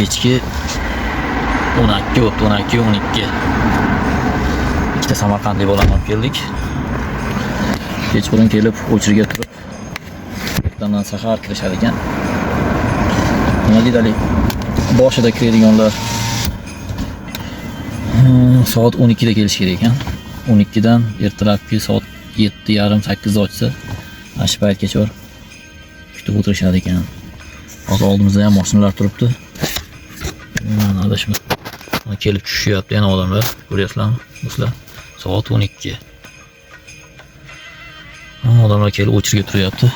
Kechki 12 o'tdi, 12, 12. Ikkita samarqandlik bolani olib keldik. Kechqurun kelib, очередь ga turib, ertadan sahar kirishar ekan. Nima deydi, haligi boshida kiradiganlar soat 12 da kelish kerak ekan. 12 dan ertalabki soat 7:30, 8 da ochsa, ana shu paytgacha kutib o'tirishadi ekan. Hozir oldimizda ham mashinalar turibdi. Mana, adashma. Mana, kelib tushishyapti yana odamlar. Ko'ryapsizlarmi, do'stlar? Soat 12. Ha, odamlar kelib очередь ga turyapti.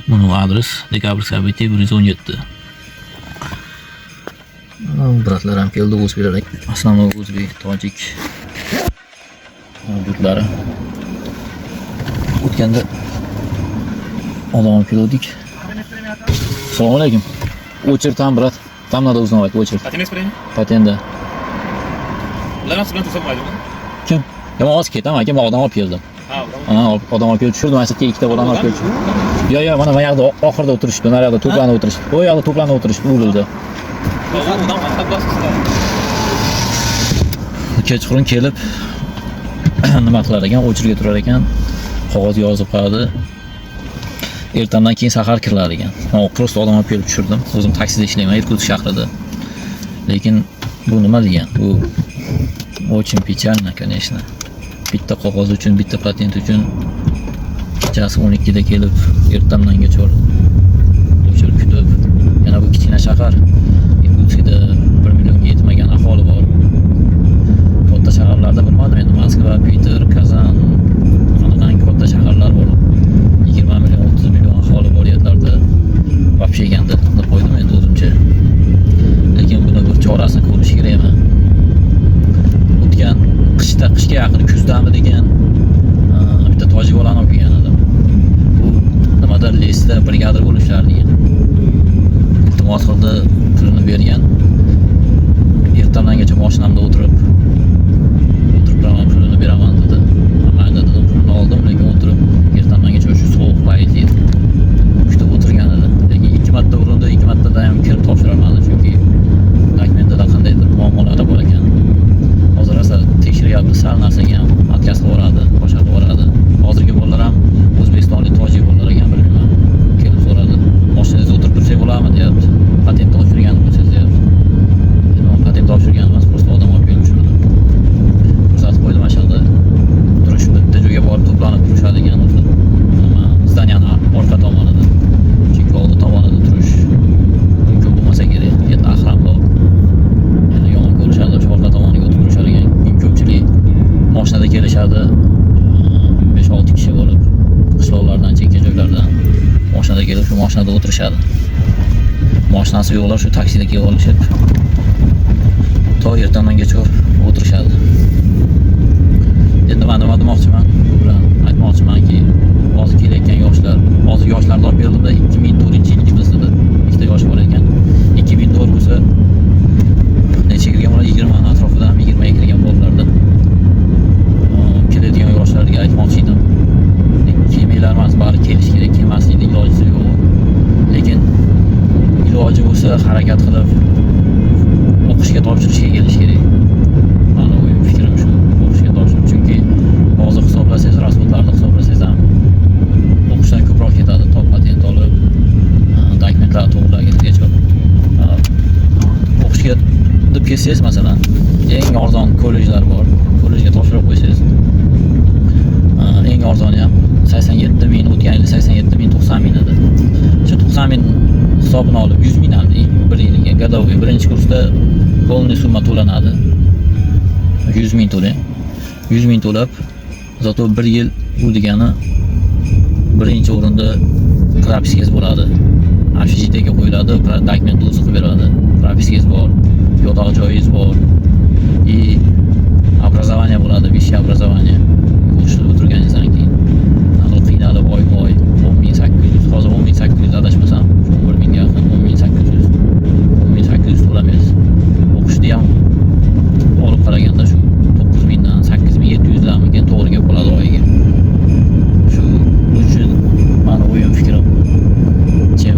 Buni adres Декабрьские события 117. Ha, брат lar ham keldi, o'zbeklar. Основной o'zbek, tojik hududlari. O'tganda odam olib keluvdik. Assalomu alaykum. Очередь там, брат. Там надо узнавать очередь. Patent eksperimi? Patentda. Ular ham siz bilan tursa bo'lmaydimi? Kim? Yo, men hozir ketaman aka, men odam olib keldim. Ha, ular. Ha, odam olib kelib tushirdim, mana shu yerga ikkita bolani olib kelib tushirdim. Yo, yo, mana yoqda oxirida o'tirishdi, naryoqda to'planib o'tirishdi. U yoqda to'planib o'tirishdi, urildi. Odam qanaqa bilasiz? Kechqurun kelib nima qilar ekan, очередь ga turar ekan, qog'oz yozib qo'yadi. Ertandan keyin sahar kirilar ekan. Men просто odam olib kelib tushirdim. O'zim taksida ishlayman Irkutsk shahrida. Lekin bu nima degan? Bu очень печально, конечно. Bitta qog'oz uchun, bitta patent uchun kechasi 12 da kelib, ertamdangacha очередь kutib, yana bu kichkina shahar. Irkutskda 1 millionga yetmagan aholi bor. Katta shaharlarda bilmadim endi, Moskva, Piter, Kazan, qanaqangi katta shaharlar bor. 20 million, 30 million aholi bor yerlarda вообще ganda deb qo'ydim endi o'zimcha. Lekin buni bir chorasini ko'rish kerakmi? O'tgan qishda, qishga yaqin, kuzdami degan, bitta tojik bolani olib kelgan edim. Bu nimada, лес da brigadir bo'lib ishlar degan. Iltimos qildi, pulini bergan. Ertamangacha mashinamda o'tirib turaman, pulini beraman dedi. Mayli dedim, pulini oldim, lekin o'tirib ertamangacha shu sovuq payt edi. Kutib o'tirgan edi. Lekin ikki marta urindi, ikki martada ham kirib topshirolmadi, chunki dokumentida qandaydir muammolari bor ekan. Hozir rosa tekshiryapti, sal narsaga ham отказ qilib yuboradi, boshqa qilib yuboradi. Hozirgi bolalar ham o'zbekistonlik tojik bolalar ekan, bilmayman. Kelib so'radi. "Mashinangizda o'tirib tursak bo'ladimi?" deyapti. "Patent topshirgan bo'lsangiz", deyapti. Endi men patent topshirgan emas, просто odam olib kelib tushirdim. Ko'rsatib qo'ydim, mana shu yerda turish, bitta joyga borib to'planib turishadi ekan o'zi. Nima, здания ni orqa tomonida. Chunki oldi tomonida turish mumkin bo'lmasa kerak. Yerda охрана bor. Yana yomon ko'rishadi, o'sha orqa tomoniga o'tib turishar ekan. Ko'pchilik mashinada kelishadi. 5-6 kishi bo'lib qishloqlardan, chekka joylardan mashinada kelib, shu mashinada o'tirishadi. Mashinasi yo'qlar shu taksida kelib olishib, to ertamangacha o'tirishadi. Endi man nima demoqchiman? Bu bilan aytmoqchimanki, hozir kelayotgan yoshlar, hozir yoshlarni olib keldimda, 2004-yilgimiz dedi. Ikkita yosh bola ekan. 2004 bo'lsa necha kirgan bo'ladi? 20 ni atrofida ham, 20 ga kirgan bolalarda. Keladigan yoshlarga aytmoqchi edim. Kelmanglar emas, bari kelish kerak, kelmaslikni ilojisi yo'q. Lekin iloji bo'lsa harakat qilib o'qishga topshirishga kelish kerak. Mani o'yim, fikrim shu, o'qishga topshirib, chunki hozir hisoblasangiz, расход larni hisoblasangiz ham o'qishdan ko'proq ketadi. Top patent olib, dokumentlarni to'g'irlagungacha o'qishga deb kelsangiz, masalan, eng arzon kollejlar bor. Kollejga topshirib qo'ysangiz, eng arzoni ham 87 ming, o'tgan yili 87 ming, 90 ming edi. Shu 90 ming hisobini olib, 100 ming ham deng, bir yilga годовой birinchi kursda полный summa to'lanadi. 100 ming to'lang. 100 ming to'lab, зато bir yil u degani birinchi o'rinda прописка ngiz bo'ladi. Общежитие ga qo'yiladi, dokumentni o'zi qilib beradi. Прописка ngiz bor, yotoq joyingiz bor. И образование bo'ladi, высшее образование. O'qishda o'tirganingizdan keyin anaqa qiynalib oyma-oy 10 800, hozir 10 800 adashmasam, 11 mingga yaqin, 10 800, 10 800 to'lamaysiz. O'qishni ham olib qaraganda shu 9 mingdan, 8700 danmikin to'g'ri kelib qoladi oyiga. Shu uchun mani o'yim, fikrim, чем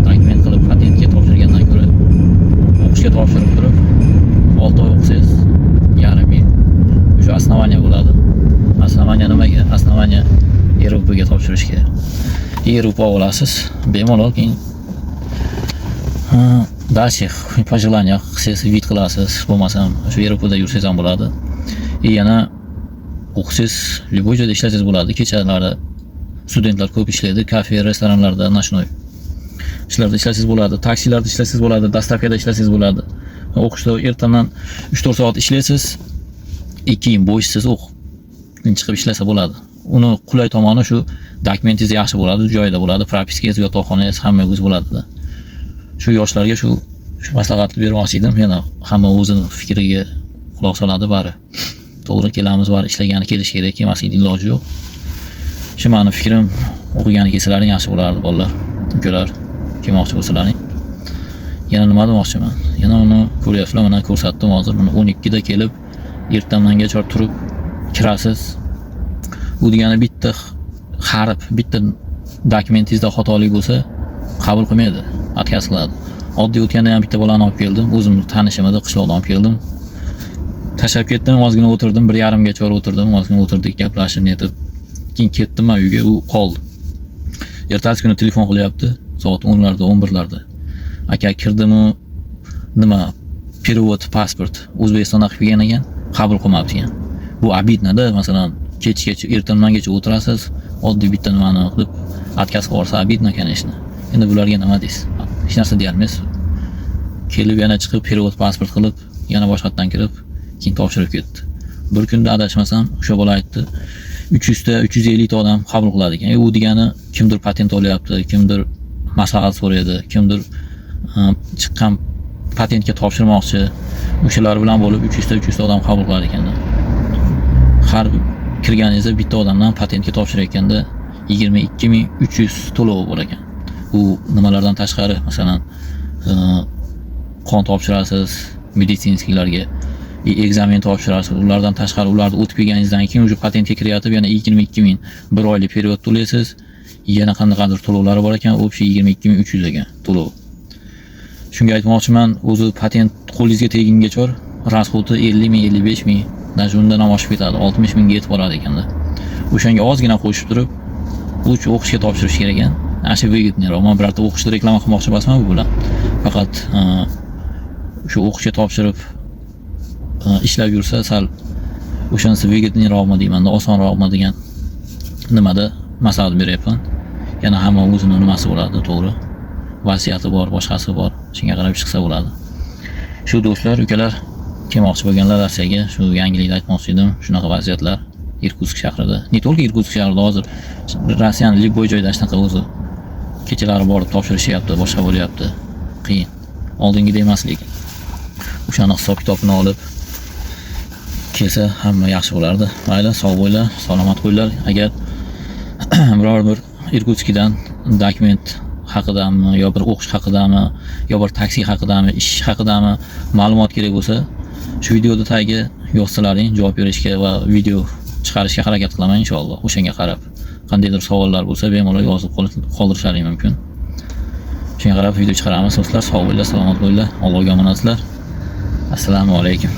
dokument qilib patentga topshirgandan ko'ra O'qishga topshirib turib, 6 oy o'qisangiz, yarim yil o'sha основание bo'ladi. Основание nimaga? Основание РВП ga topshirishga. РВП olasiz, bemalol keyin, ha, дальше по желанию qilsangiz, вид qilasiz, bo'lmasam shu РВП da yursangiz ham bo'ladi. И yana o'qisangiz, любой joyda ishlasangiz bo'ladi. Kechalari studentlar ko'p ishlaydi, kafe, restoranlarda, ночной ishlarda ishlasangiz bo'ladi, taksilarda ishlasangiz bo'ladi, доставка da ishlasangiz bo'ladi. O'qishda ertadan 3-4 soat ishlaysiz, keyin bo'shsiz, o'qib chiqib ishlasa bo'ladi. Uni qulay tomoni shu, dokumentingiz yaxshi bo'ladi, joyida bo'ladi, propiskangiz, yotoqxonangiz, hamma o'zi bo'ladida. Shu yoshlarga shu maslahatni bermoqchi edim. Yana hamma o'zini fikriga quloq soladi bari. To'g'ri kelamiz, bari ishlagani kelish kerak, kelmaslikni iloji yo'q. Shu mani fikrim, o'qigani kelsalaring yaxshi bo'lardi, bolalar, ukalar, kelmoqchi bo'lsalaring. Yana nima demoqchiman? Yana uni ko'ryapsizlar, mana ko'rsatdim hozir. Buni 12 da kelib, ertamangacha turib kirasiz. Bu degani bitta harf, bitta dokumentingizda xatolik bo'lsa, qabul qilmaydi, отказ qiladi. Oddiy o'tganda ham bitta bolani olib keldim, o'zimni tanishim edi, qishloqdan olib keldim. Tashlab ketdim, ozgina o'tirdim, 1:30gacha o'tirdim, ozgina o'tirdik, gaplashib netib. Keyin ketdim man uyga, u qoldi. Ertasi kuni telefon qilyapti, soat 10larda, 11larda. Aka, kirdimu, nima, перевод pasport O'zbekistonda qilib kelgan ekan, qabul qilmabdi ekan. Bu обидно -da, masalan, kechgacha, ertamangacha o'tirasiz, oddiy bitta nimani qilib отказ qilib yuborsa, обидно, конечно. Endi bularga nima deysiz? Hech narsa deyolmaysiz. Kelib yana chiqib перевод pasport qilib, yana boshqatdan kirib, keyin topshirib ketdi. Bir kunda adashmasam, o'sha bola aytdi, 300 ta, 350 ta odam qabul qiladi ekan. U degani kimdir patent olyapti, kimdir maslahat so'raydi, kimdir chiqqan patentga topshirmoqchi. O'shalar bilan bo'lib 300 ta, 300 ta odam qabul qiladi ekanda. Har kirganingizda bitta odamdan patentga topshirayotganda 22 300 to'lov bor ekan. Bu nimalardan tashqari, masalan, qon topshirasiz медицинский larga, экзамен topshirasiz. Ulardan tashqari, ularni o'tib kelganingizdan keyin уже patentga kiryotib yana 22 000 bir oylik перевод to'laysiz. Yana qanaqadir to'lovlari bor ekan, общий 22 300 ekan to'lov. Shunga aytmoqchiman, o'zi patent qo'lingizga tegingacha расход i 50 ming, 55 ming, даже undan ham oshib ketadi, 60 mingga yetib boradi ekanda. O'shanga ozgina qo'shib turib, лучше o'qishga topshirish kerak ekan. Ana shu выгодный roq. Man birorta o'qishni reklama qilmoqchi emasman bu bilan. Faqat shu o'qishga topshirib ishlab yursa, sal o'shanisi выгодный roqmi deymanda, osonroqmi degan nimada maslahat beryapman. Yana hamma o'zini nimasi bo'ladi, to'g'ri. Vasiyati bor, boshqasi bor. Shunga qarab chiqsa bo'ladi. Shu do'stlar, ukalar, kelmoqchi bo'lganlar Rossiyaga shu yangilikni aytmoqchi edim. Shunaqa vaziyatlar Irkutsk shahrida. Не только Irkutsk shahrida, hozir Rossiyani любой joyda shunaqa o'zi. Kechalari borib topshirishyapti, boshqa bo'lyapti. Qiyin. Oldingidek emas lekin. O'shani hisob kitobini olib kelsa hamma yaxshi bo'lardi. Mayli, sog' bo'linglar, salomat bo'linglar. Agar biror bir Irkutskdan dokument haqidami yo bir o'qish haqidami yo bir taksi haqidami, ish haqidami ma'lumot kerak bo'lsa, shu videoda tagiga yozsalaring, javob berishga va video chiqarishga harakat qilaman inshaalloh. O'shanga qarab qandaydir savollar bo'lsa, bemalol yozib qoldirishlaring mumkin. Shunga qarab video chiqaramiz, do'stlar. Sog' bo'linglar, salomat bo'linglar. Allohga omonatsizlar. Assalomu alaykum.